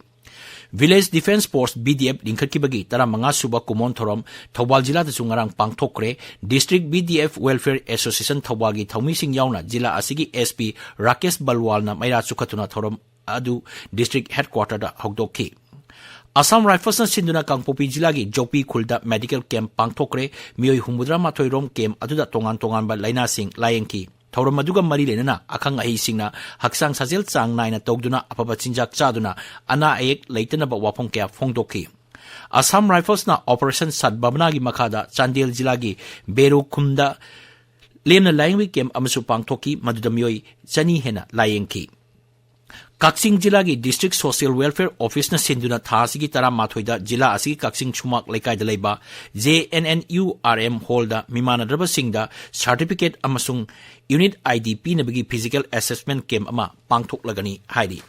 Village Defence Force, V D F ꯂꯤꯡꯈꯠꯈꯤꯕꯒꯤ ꯇꯔꯥꯃꯉꯥ ꯁꯨꯕ ꯀꯨꯃꯣꯟ ꯊꯧꯔꯝ ꯊꯧꯕꯥꯜ ꯖꯤꯂꯥꯗꯁꯨ ꯉꯔꯥꯡ ꯄꯥꯡꯊꯣꯛꯈ꯭ꯔꯦ꯫ District V D F Welfare Association ꯊꯧꯕꯥꯜꯒꯤ ꯊꯧꯃꯤꯁꯤꯡ ꯌꯥꯎꯅ ꯖꯤꯂꯥ ꯑꯁꯤꯒꯤ S P ꯔꯥꯀꯦꯁ ꯕꯜꯋꯥꯜꯅ ꯃꯩꯔꯥ ꯆꯨꯈꯠꯇꯨꯅ ꯊꯧꯔꯝ ꯑꯗꯨ District Headquarterꯗ ꯍꯧꯗꯣꯛꯈꯤ꯫ ꯑꯁꯥꯝ Riflesꯅ ꯁꯤꯟꯗꯨꯅ ꯀꯥꯡꯄꯣꯛꯄꯤ ꯖꯤꯂꯥꯒꯤ ꯖꯧꯄꯤ ꯈꯨꯜꯗ medical camp ꯄꯥꯡꯊꯣꯛꯈ꯭ꯔꯦ꯫ ꯃꯤꯑꯣꯏ ꯍꯨꯝꯐꯨꯇꯔꯥꯃꯥꯊꯣꯏ ꯔꯣꯝ camp ꯑꯗꯨꯗ ꯇꯣꯉꯥꯟ ꯇꯣꯉꯥꯟꯕ ꯂꯥꯏꯅꯥꯁꯤꯡ ꯂꯥꯌꯦꯡꯈꯤ꯫ ꯊꯧꯔꯝ ꯑꯗꯨꯒ ꯃꯔꯤ ꯂꯩꯅꯅ ꯑꯈꯪ ꯑꯍꯩꯁꯤꯡꯅ ꯍꯛꯆꯥꯡ ꯁꯥꯖꯦꯜ ꯆꯥꯡ ꯅꯥꯏꯅ ꯇꯧꯗꯨꯅ ꯑꯐꯕ ꯆꯤꯟꯖꯥꯛ ꯆꯥꯗꯨꯅ ꯑꯅꯥ ꯑꯌꯦꯛ ꯂꯩꯇꯅꯕ ꯋꯥꯐꯝ ꯀꯌꯥ ꯐꯣꯡꯗꯣꯛꯈꯤ꯫ ꯑꯁꯥꯝ Riflesꯅ Operation ꯁꯗꯚꯥꯕꯅꯥꯒꯤ ꯃꯈꯥꯗ ꯆꯥꯟꯗꯦꯜ ꯖꯤꯂꯥꯒꯤ ꯕꯦꯔꯨ ꯈꯨꯝꯗ ꯂꯦꯝꯅ ꯂꯥꯌꯦꯡꯕꯒꯤ camp ꯑꯃꯁꯨ ꯄꯥꯡꯊꯣꯛꯈꯤ, ꯃꯗꯨꯗ ꯃꯤꯑꯣꯏ ꯆꯅꯤ ꯍꯦꯟꯅ ꯂꯥꯌꯦꯡꯈꯤ꯫ ꯀꯛꯆꯤꯡ ꯖꯤꯂꯥꯒꯤ District Social Welfare Officeꯅ ꯁꯤꯟꯗꯨꯅ ꯊꯥ ꯑꯁꯤꯒꯤ ꯇꯔꯥꯃꯥꯊꯣꯏꯗ ꯖꯤꯂꯥ ꯑꯁꯤꯒꯤ ꯀꯛꯆꯤꯡ ꯁꯨꯃꯥꯛ ꯂꯩꯀꯥꯏꯗ ꯂꯩꯕ J N N U R M Hallꯗ ꯃꯤꯃꯥꯟꯅꯗ꯭ꯔꯕꯁꯤꯡꯗ certificate ꯑꯃꯁꯨꯡ unit I D ꯄꯤꯅꯕꯒꯤ physical assessment camp ꯑꯃ ꯄꯥꯡꯊꯣꯛꯂꯒꯅꯤ ꯍꯥꯏꯔꯤ꯫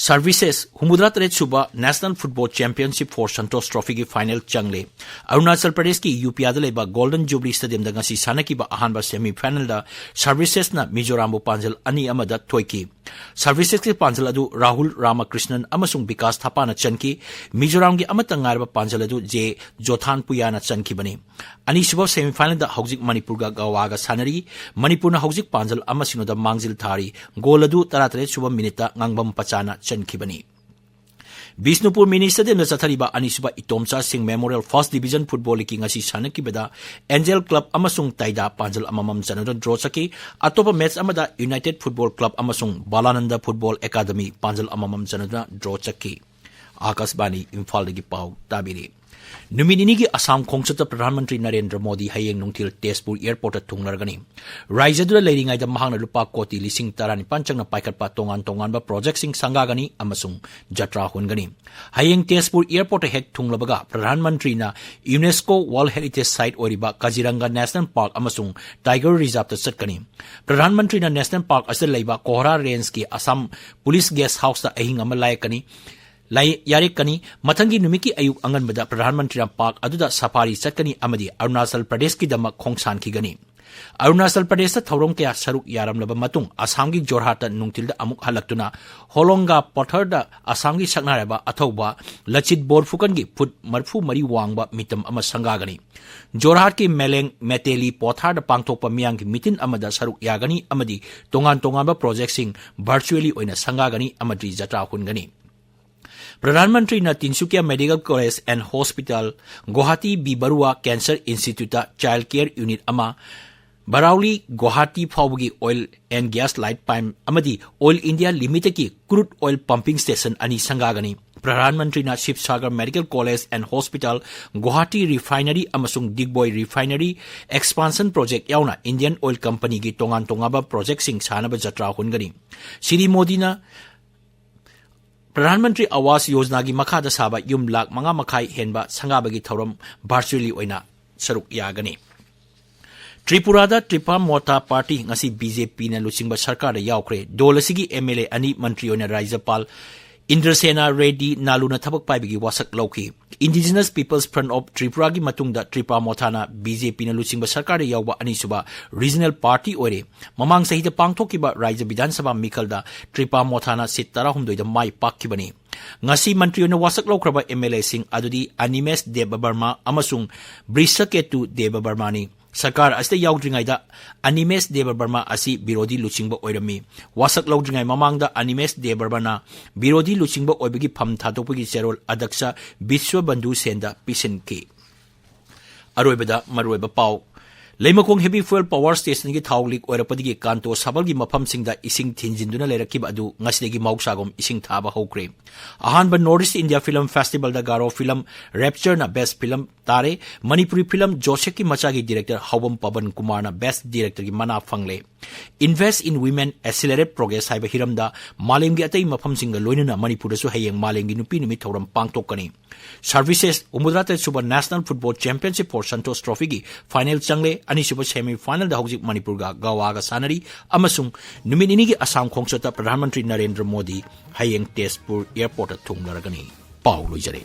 Services ꯍꯨꯝꯐꯨꯇꯔꯥ ꯇꯔꯦꯠ ꯁꯨꯕ National Football Championship for Santosh Trophyꯒꯤ final ꯆꯪꯂꯦ꯫ Arunachal ꯄ꯭ꯔꯗꯦꯁꯀꯤ ꯌꯨꯄꯤꯌꯥꯗ ꯂꯩꯕ Golden Jubilee Stadiumꯗ ꯉꯁꯤ ꯁꯥꯟꯅꯈꯤꯕ ꯑꯍꯥꯟꯕ semi finalꯗ Servicesꯅ ꯃꯤꯖꯣꯔꯥꯝꯕꯨ ꯄꯥꯟꯖꯜ ꯑꯅꯤ ꯑꯃꯗ ꯊꯣꯏꯈꯤ꯫ ꯁꯔꯚꯤꯁꯦꯁꯀꯤ ꯄꯥꯟꯖꯜ ꯑꯗꯨ ꯔꯥꯍꯨꯜ ꯔꯥꯃꯀ꯭ꯔꯤꯁꯅꯟ ꯑꯃꯁꯨꯡ ꯕꯤꯀꯥꯁ ꯊꯥꯄꯥꯅ ꯆꯟꯈꯤ꯫ ꯃꯤꯖꯣꯔꯥꯝꯒꯤ ꯑꯃꯠꯇ ꯉꯥꯏꯔꯕ ꯄꯥꯟꯖꯜ ꯑꯗꯨ ꯖꯦ ꯖꯣꯊꯥꯟ ꯄꯨꯌꯥꯅ ꯆꯟꯈꯤꯕꯅꯤ꯫ ꯑꯅꯤꯁꯨꯕ ꯁꯦꯃꯤꯐꯥꯏꯅꯦꯜꯗ ꯍꯧꯖꯤꯛ ꯃꯅꯤꯄꯨꯔꯒ ꯒꯋꯥꯒ ꯁꯥꯟꯅꯔꯤ꯫ ꯃꯅꯤꯄꯨꯔꯅ ꯍꯧꯖꯤꯛ ꯄꯥꯟꯖꯜ ꯑꯃ ꯁꯤꯅꯣꯗ ꯃꯥꯡꯖꯤꯜ ꯊꯥꯔꯤ꯫ ꯒꯣꯜ ꯑꯗꯨ ꯇꯔꯥꯇꯔꯦꯠ ꯁꯨꯕ ꯃꯤꯅꯤꯠꯇ ꯉꯥꯡꯕꯝ ꯄꯆꯥꯅ ꯆꯟꯈꯤꯕꯅꯤ꯫ ꯕꯤꯁꯅꯨꯄꯨꯔ ꯃꯤꯅꯤ ꯁ꯭ꯇꯦꯗꯤꯌꯝꯗ ꯆꯠꯊꯔꯤꯕ ꯑꯅꯤꯁꯨꯕ ꯏꯇꯣꯝꯆꯥ ꯁꯤꯡ ꯃꯦꯃꯣꯔꯤꯌꯦꯜ ꯐꯥꯔꯁ ꯗꯤꯕꯤꯖꯟ ꯐꯨꯠꯕꯣꯜ ꯂꯤꯒꯀꯤ ꯉꯁꯤ ꯁꯥꯟꯅꯈꯤꯕꯗ ꯑꯦꯟꯖꯦꯜ ꯀ꯭ꯂꯕ ꯑꯃꯁꯨꯡ ꯇꯥꯏꯗꯥ ꯄꯥꯟꯖꯜ ꯑꯃꯃꯝ ꯆꯟꯅꯗꯨꯅ ꯗ꯭ꯔꯣ ꯆꯠꯈꯤ꯫ ꯑꯇꯣꯞꯄ ꯃꯦꯆ ꯑꯃꯗ ꯌꯨꯅꯥꯏꯇꯦꯗ ꯐꯨꯠꯕꯣꯜ ꯀ꯭ꯂꯕ ꯑꯃꯁꯨꯡ ꯕꯥꯂꯥꯅꯟꯗ ꯐꯨꯠꯕꯣꯜ ꯑꯦꯀꯥꯗꯃꯤ ꯄꯥꯟꯖꯜ ꯑꯃꯃꯝ ꯆꯟꯅꯗꯨꯅ ꯗ꯭ꯔꯣ ꯆꯠꯈꯤ꯫ ꯑꯥꯀꯥꯁꯕꯥꯅꯤ ꯏꯝꯐꯥꯜꯗꯒꯤ ꯄꯥꯎ ꯇꯥꯕꯤꯔꯤ꯫ ꯅꯨꯃꯤꯠ ꯅꯤꯅꯤꯒꯤ ꯑꯁꯥꯝ ꯈꯣꯡꯆꯠꯇ ꯄ꯭ꯔꯙꯥꯟ ꯃꯟꯇ꯭ꯔꯤ ꯅꯔꯦꯟꯗ꯭ꯔ ꯃꯣꯗꯤ ꯍꯌꯦꯡ ꯅꯨꯡꯊꯤꯜ ꯇꯦꯖꯄꯨꯔ ꯑꯦꯌꯔꯄꯣꯔꯠꯇ ꯊꯨꯡꯂꯔꯒꯅꯤ꯫ ꯔꯥꯏꯖ꯭ꯌꯗꯨꯗ ꯂꯩꯔꯤꯉꯩꯗ ꯃꯍꯥꯛꯅ ꯂꯨꯄꯥ ꯀꯣꯇꯤ ꯂꯤꯁꯤꯡ ꯇꯔꯥꯅꯤꯄꯥꯟ ꯆꯪꯅ ꯄꯥꯏꯈꯠꯄ ꯇꯣꯉꯥꯟ ꯇꯣꯉꯥꯟꯕ ꯄ꯭ꯔꯣꯖꯦꯛꯁꯤꯡ ꯁꯪꯒꯥꯒꯅꯤ ꯑꯃꯁꯨꯡ ꯖꯇ꯭ꯔꯥ ꯍꯨꯟꯒꯅꯤ꯫ ꯍꯌꯦꯡ ꯇꯦꯖꯄꯨꯔ ꯑꯦꯌꯔꯄꯣꯔꯠꯇ ꯍꯦꯛ ꯊꯨꯡꯂꯕꯒ ꯄ꯭ꯔꯙꯥꯟ ꯃꯟꯇ꯭ꯔꯤꯅ ꯌꯨꯅꯦꯁꯀꯣ ꯋꯥꯔꯜꯗ ꯍꯦꯔꯤꯇꯦꯖ ꯁꯥꯏꯠ ꯑꯣꯏꯔꯤꯕ ꯀꯥꯖꯤꯔꯪꯒ ꯅꯦꯁꯅꯦꯜ ꯄꯥꯔꯛ ꯑꯃꯁꯨꯡ ꯇꯥꯏꯒꯔ ꯔꯤꯖꯥꯔꯚꯇ ꯆꯠꯀꯅꯤ꯫ ꯄ꯭ꯔꯙꯥꯟ ꯃꯟꯇ꯭ꯔꯤꯅ ꯅꯦꯁꯅꯦꯜ ꯄꯥꯔꯛ ꯑꯁꯤꯗ ꯂꯩꯕ ꯀꯣꯍꯔꯥ ꯔꯦꯟꯖꯀꯤ ꯑꯁꯥꯝ ꯄꯨꯂꯤꯁ ꯒꯦꯁ ꯍꯥꯎꯁꯇ ꯑꯍꯤꯡ ꯑꯃ ꯂꯥꯏꯌꯦꯛꯀꯅꯤ꯫ ꯂꯥꯏ-, ꯌꯥꯔꯦꯛꯀꯅꯤ꯫ ꯃꯊꯪꯒꯤ ꯅꯨꯃꯤꯠꯀꯤ ꯑꯌꯨꯛ ꯑꯉꯟꯕꯗ ꯄ꯭ꯔꯙꯥꯟ ꯃꯟꯇ꯭ꯔꯤꯅ ꯄꯥꯔꯛ ꯑꯗꯨꯗ ꯁꯐꯥꯔꯤ ꯆꯠꯀꯅꯤ ꯑꯃꯗꯤ ꯑꯔꯨꯅꯥꯆꯜ ꯄ꯭ꯔꯗꯦꯁꯀꯤꯗꯃꯛ ꯈꯣꯡꯁꯥꯟꯈꯤꯒꯅꯤ꯫ ꯑꯔꯨꯅꯥꯆꯜ ꯄ꯭ꯔꯗꯦꯁꯇ ꯊꯧꯔꯝ ꯀꯌꯥ ꯁꯔꯨꯛ ꯌꯥꯔꯝꯂꯕ ꯃꯇꯨꯡ ꯑꯁꯥꯝꯒꯤ ꯖꯣꯔꯍꯥꯠꯇ ꯅꯨꯡꯊꯤꯜꯗ ꯑꯃꯨꯛ ꯍꯜꯂꯛꯇꯨꯅ ꯍꯣꯂꯣꯡꯒꯥ ꯄꯣꯊꯔꯗ ꯑꯁꯥꯝꯒꯤ ꯁꯛꯅꯥꯏꯔꯕ ꯑꯊꯧꯕ ꯂꯆꯤꯠ ꯕꯣꯔꯐꯨꯀꯟꯒꯤ ꯐꯨꯠ ꯃꯔꯤꯐꯨ ꯃꯔꯤ ꯋꯥꯡꯕ ꯃꯤꯇꯝ ꯑꯃ ꯁꯪꯒꯥꯒꯅꯤ꯫ ꯖꯣꯔꯍꯥꯠꯀꯤ ꯃꯦꯂꯦꯡ ꯃꯦꯇꯦꯂꯤ ꯄꯣꯊꯥꯔꯗ ꯄꯥꯡꯊꯣꯛꯄ ꯃꯤꯌꯥꯝꯒꯤ ꯃꯤꯇꯤꯟ ꯑꯃꯗ ꯁꯔꯨꯛ ꯌꯥꯒꯅꯤ ꯑꯃꯗꯤ ꯇꯣꯉꯥꯟ ꯇꯣꯉꯥꯟꯕ ꯄ꯭ꯔꯣꯖꯦꯛꯁꯤꯡ ꯚꯔꯆꯨꯑꯦꯂꯤ ꯑꯣꯏꯅ ꯁꯪꯒꯥꯒꯅꯤ ꯑꯃꯗꯤ ꯖꯇ꯭ꯔꯥ ꯍꯨꯟꯒꯅꯤ꯫ ꯄ꯭ꯔꯙꯥꯟ ꯃꯟꯇ꯭ꯔꯤꯅ Tinsukia medical college and hospital, Guwahati B Barua cancer ꯏꯟꯁꯇꯤꯇ꯭ꯌꯨꯠꯇ ꯆꯥꯏꯜꯗ ꯀꯦꯌꯔ ꯌꯨꯅꯤꯠ ꯑꯃ, ꯕꯔꯥꯎꯂꯤ ꯒꯨꯋꯥꯍꯥꯇꯤ ꯐꯥꯎꯕꯒꯤ ꯑꯣꯏꯜ ꯑꯦꯟ ꯒ꯭ꯌꯥꯁ ꯂꯥꯏꯠ ꯄꯥꯏꯝ ꯑꯃꯗꯤ ꯑꯣꯏꯜ ꯏꯟꯗꯤꯌꯥ ꯂꯤꯃꯤꯇꯦꯗꯀꯤ ꯀ꯭ꯔꯨꯗ ꯑꯣꯏꯜ ꯄꯝꯄꯤꯡ ꯁ꯭ꯇꯦꯁꯟ ꯑꯅꯤ ꯁꯪꯒꯥꯒꯅꯤ꯫ ꯄ꯭ꯔꯙꯥꯟ ꯃꯟꯇ꯭ꯔꯤꯅ Sivasagar medical college and hospital, Guwahati refinery ꯑꯃꯁꯨꯡ ꯗꯤꯒꯕꯣꯏ ꯔꯤꯐꯥꯏꯅꯔꯤ ꯑꯦꯛꯁꯄꯥꯟꯁꯟ ꯄ꯭ꯔꯣꯖꯦꯛ ꯌꯥꯎꯅ ꯏꯟꯗꯤꯌꯟ ꯑꯣꯏꯜ ꯀꯝꯄꯅꯤꯒꯤ ꯇꯣꯉꯥꯟ ꯇꯣꯉꯥꯟꯕ ꯄ꯭ꯔꯣꯖꯦꯛꯁꯤꯡ ꯁꯥꯅꯕ ꯖꯇ꯭ꯔꯥ ꯍꯨꯟꯒꯅꯤ꯫ ꯁ꯭ꯔꯤ ꯃꯣꯗꯤꯅ ꯄ꯭ꯔꯙꯥꯟ ꯃꯟꯇ꯭ꯔꯤ ꯑꯋꯥꯁ ꯌꯣꯖꯅꯥꯒꯤ ꯃꯈꯥꯗ ꯁꯥꯕ ꯌꯨꯝ ꯂꯥꯈ ꯃꯉꯥ ꯃꯈꯥꯏ ꯍꯦꯟꯕ ꯁꯪꯒꯥꯕꯒꯤ ꯊꯧꯔꯝ ꯚꯔꯆꯨꯑꯦꯂꯤ ꯑꯣꯏꯅ ꯁꯔꯨꯛ ꯌꯥꯒꯅꯤ꯫ ꯇ꯭ꯔꯤꯄꯨꯔꯥꯗ ꯇ꯭ꯔꯤꯄꯥ ꯃꯣꯔꯇꯥ ꯄꯥꯔꯇꯤ, ꯉꯁꯤ ꯕꯤ ꯖꯦ ꯄꯤꯅ ꯂꯨꯆꯤꯡꯕ ꯁꯔꯀꯥꯔꯗ ꯌꯥꯎꯈ꯭ꯔꯦ꯫ ꯗꯣꯜ ꯑꯁꯤꯒꯤ ꯑꯦꯝ ꯑꯦꯜ ꯑꯦ ꯑꯅꯤ ꯃꯟꯇ꯭ꯔꯤ ꯑꯣꯏꯅ ꯔꯥꯖ꯭ꯌꯄꯥꯜ ꯏꯟꯗ꯭ꯔꯁꯦꯅꯥ ꯔꯦꯗꯤ ꯅꯥꯂꯨꯅ ꯊꯕꯛ ꯄꯥꯏꯕꯒꯤ ꯋꯥꯁꯛ ꯂꯧꯈꯤ꯫ Indigenous People's Front of Tripura ꯒꯤ ꯃꯇꯨꯡꯗ ꯇ꯭ꯔꯤꯄꯨꯔꯥ ꯃꯣꯊꯥꯅ BJP ꯅ ꯂꯨꯆꯤꯡꯕ ꯁꯔꯀꯥꯔꯗ ꯌꯥꯎꯕ ꯑꯅꯤꯁꯨꯕ regional party ꯑꯣꯏꯔꯦ꯫ ꯃꯃꯥꯡ ꯆꯍꯤꯗ ꯄꯥꯡꯊꯣꯛꯈꯤꯕ ꯔꯥꯖ꯭ꯌ ꯕꯤꯙꯥꯟ ꯁꯚꯥ ꯃꯤꯈꯜꯗ ꯇ꯭ꯔꯤꯄꯨꯔꯥ ꯃꯣꯊꯥꯅ seat ꯇꯔꯥꯍꯨꯝꯗꯣꯏꯗ ꯃꯥꯏ ꯄꯥꯛꯈꯤꯕꯅꯤ꯫ ꯉꯁꯤ ꯃꯟꯇ꯭ꯔꯤ ꯑꯣꯏꯅ ꯋꯥꯁꯛ ꯂꯧꯈ꯭ꯔꯕ MLA ꯁꯤꯡ ꯑꯗꯨꯗꯤ ꯑꯅꯤꯃꯦꯁ ꯗꯦꯕꯕꯔꯃ ꯑꯃꯁꯨꯡ ꯕ꯭ꯔꯤꯁꯀꯦꯇꯨ ꯗꯦꯕꯕꯔꯃꯅꯤ꯫ ꯁꯔꯀꯥꯔ ꯑꯁꯤꯗ ꯌꯥꯎꯗ꯭ꯔꯤꯉꯩꯗ ꯑꯅꯤꯃꯦꯁ ꯗꯦꯕꯕꯔꯃ ꯑꯁꯤ ꯕꯤꯔꯣꯙꯤ ꯂꯨꯆꯤꯡꯕ ꯑꯣꯏꯔꯝꯃꯤ꯫ ꯋꯥꯁꯛ ꯂꯧꯗ꯭ꯔꯤꯉꯩ ꯃꯃꯥꯡꯗ ꯑꯅꯤꯃꯦꯁ ꯗꯦꯕꯕꯔꯃꯅ ꯕꯤꯔꯣꯙꯤ ꯂꯨꯆꯤꯡꯕ ꯑꯣꯏꯕꯒꯤ ꯐꯝ ꯊꯥꯗꯣꯛꯄꯒꯤ ꯆꯦꯔꯣꯜ ꯑꯗꯛꯁ ꯕꯤꯁ꯭ꯋꯕꯟꯙꯨ ꯁꯦꯟꯗ ꯄꯤꯁꯤꯟꯈꯤ꯫ ꯑꯔꯣꯏꯕꯗ ꯃꯔꯨꯑꯣꯏꯕ ꯄꯥꯎ꯫ ꯂꯩꯃꯈꯣꯡ heavy fuel power station ꯒꯤ ꯊꯥꯎ leak ꯑꯣꯏꯔꯛꯄꯗꯒꯤ ꯀꯥꯟꯇꯣ ꯁꯥꯕꯜꯒꯤ ꯃꯐꯝꯁꯤꯡꯗ ꯏꯁꯤꯡ ꯊꯤꯟꯖꯤꯟꯗꯨꯅ ꯂꯩꯔꯛꯈꯤꯕ ꯑꯗꯨ ꯉꯁꯤꯗꯒꯤ ꯃꯍꯧꯁꯥꯒꯨꯝ ꯏꯁꯤꯡ ꯊꯥꯕ ꯍꯧꯈ꯭ꯔꯦ꯫ ꯑꯍꯥꯟꯕ North East India Film Festival ꯗ ꯒꯥꯔꯣ film Rapture ꯅ best film ꯇꯥꯔꯦ꯫ ꯃꯅꯤꯄꯨꯔꯤ film ꯖꯣꯁꯦꯐꯀꯤ ꯃꯆꯥꯒꯤ director ꯍꯥꯎꯕꯝ ꯄꯕꯟ ꯀꯨꯃꯥꯔꯅ best director ꯒꯤ ꯃꯅꯥ ꯐꯪꯂꯦ꯫ Invest in Women, Accelerate Progress ꯍꯥꯏꯕ ꯍꯤꯔꯝꯗ ꯃꯥꯂꯦꯝꯒꯤ ꯑꯇꯩ ꯃꯐꯝꯁꯤꯡꯒ ꯂꯣꯏꯅꯅ ꯃꯅꯤꯄꯨꯔꯗꯁꯨ ꯍꯌꯦꯡ ꯃꯥꯂꯦꯝꯒꯤ ꯅꯨꯄꯤ ꯅꯨꯃꯤꯠ ꯊꯧꯔꯝ ꯄꯥꯡꯊꯣꯛꯀꯅꯤ꯫ Services ꯍꯨꯝꯐꯨꯇꯔꯦꯠ ꯁꯨꯕ National Football Championship for Santosh Trophy ꯒꯤ final ꯆꯪꯂꯦ꯫ ꯑꯅꯤꯁꯨꯕ semi final ꯗ ꯍꯧꯖꯤꯛ ꯃꯅꯤꯄꯨꯔꯒ ꯒꯋꯥꯒ ꯁꯥꯟꯅꯔꯤ ꯑꯃꯁꯨꯡ ꯅꯨꯃꯤꯠ ꯅꯤꯅꯤꯒꯤ ꯑꯁꯥꯝ ꯈꯣꯡꯆꯠꯇ ꯄ꯭ꯔꯙꯥꯟ ꯃꯟꯇ꯭ꯔꯤ ꯅꯔꯦꯟꯗ꯭ꯔ ꯃꯣꯗꯤ ꯍꯌꯦꯡ ꯇꯦꯖꯄꯨꯔ airport ꯇ ꯊꯨꯡꯂꯔꯒꯅꯤ꯫ ꯄꯥꯎ ꯂꯣꯏꯖꯔꯦ꯫